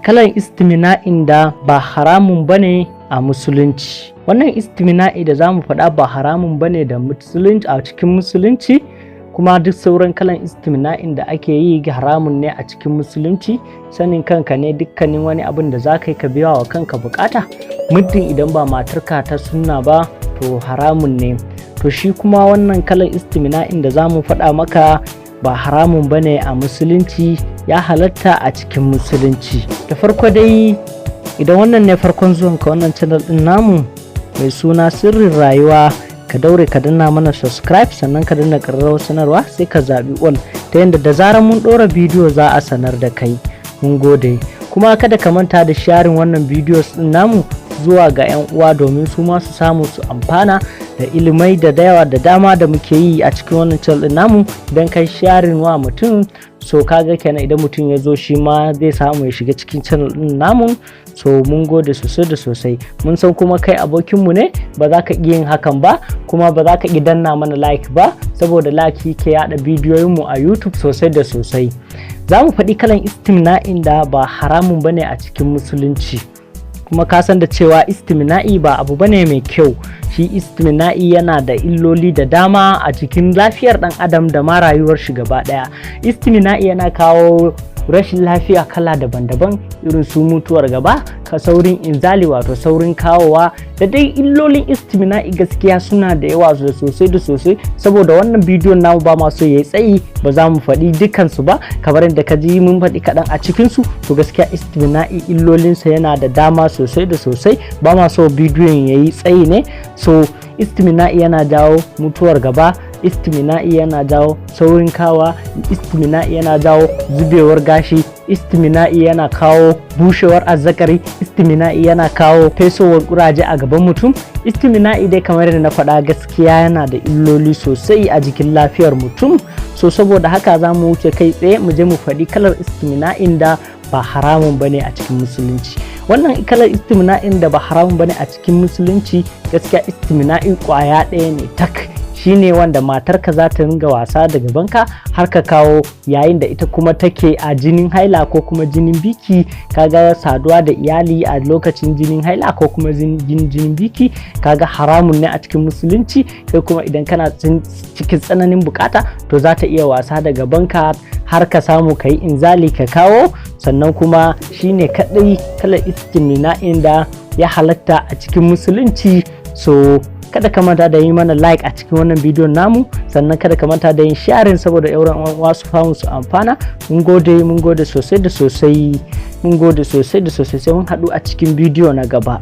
Kalan istimina'in da ba haramun bane a musulunci. Wannan istimina'i da zamu faɗa ba haramun bane da musulunci, a cikin musulunci. Kuma duk sauran kalan istimina'in da ake yi haramun ne a cikin musulunci. Sanin kanka ne, dukkanin wani abin da za ka yi ka biya wa kanka bukata, muddin idan ba matarka ta sunna ba, to haramun ne. To shi kuma wannan kalan istimina'in da za mu faɗa maka ba haramun bane a musulunci, ya halatta a cikin musulunci. Da farko dai, idan wannan ne farkon zuwanka wannan channel din namu mai suna Sirrin Rayuwa, ka daure ka danna mana subscribe, sannan ka danna ƙararrawar sanarwa, sai ka zaɓi all, ta yadda da zarar mun ɗora bidiyo za a sanar da kai. Mun gode. Kuma kada ka manta da sharing wannan bidiyo din namu zuwa ga 'yan uwa, domin su ma su samu su amfana da ilimai da yawa da dama da muke yi a cikin wannan channel din namu. Idan kai sharing wa mutum, so kaga kenan idan mutum ya zo, shi ma zai samu ya shiga cikin channel din namu. So mun gode sosai da sosai. Mun san kuma kai abokinmu ne, ba za ka yin hakan ba, kuma ba za ka ƙi danna mana like ba, saboda like ke yada bidiyoyinmu a YouTube sosai da sosai. Za mu faɗi kalan istimna'in da ba haramun bane a cikin musulunci. Kuma ka san da cewa istimina'i ba abu bane mai kyau. Shi istimina'i yana da illoli da dama a cikin lafiyar dan adam da ma rayuwar shi gaba daya. Istimina'i yana kawo rashin lafiya kala daban-daban, irin su mutuwar gaba, ka saurin inzali, wato saurin kawowa, da dai illolin istimina'i gaskiya suna da yawa da sosai da sosai. Saboda wannan bidiyon namu ba ma so yayi tsayi, ba za mu faɗi dukansu ba, kamar yadda ka ji mun faɗi kaɗan a cikinsu. To gaskiya istimina'i illolinsa yana da dama sosai da sosai, ba ma so bidiyon yayi tsayi ne. So istimina'i yana jawo mutuwar gaba, istimina'i yana jawo saurin kawa, istimina'i yana jawo zubewar gashi, istimina'i yana kawo bushewar azzakari, istimina'i yana kawo fesowar kuraje a gaban mutum. Istimina'i dai, kamar yadda na faɗa, gaskiya yana da illoli sosai a jikin lafiyar mutum. So saboda haka za mu wuce kai tsaye mu je mu faɗi kalar istimina'in da ba haramun bane a cikin musulunci. Wannan kalar istimina'in da ba haramun bane a cikin musulunci, gaskiya istimina'i kwaya ɗaya ne tak. Shine wanda matarka za ta ringa wasa da gabanka har ka kawo, yayin da ita kuma take a jinin haila ko kuma jinin biki. Kaga saduwa da iyali a lokacin jinin haila ko kuma jinin biki, kaga haramun ne a cikin musulunci. Kai kuma idan kana cikin tsananin bukata, to za ta iya wasa da gabanka har ka samu ka yi inzali ka kawo. Sannan kuma shine kadai kalar istimina'in da ya halatta a cikin musulunci. So kada ka manta da yi mana like a cikin wannan bidiyon namu, sannan kada ka manta da yin sharing, saboda 'yan uwa su samu su amfana. Mun gode, mun gode sosai da sosai, mun gode sosai da sosai. Sai mun haɗu a cikin bidiyo na gaba.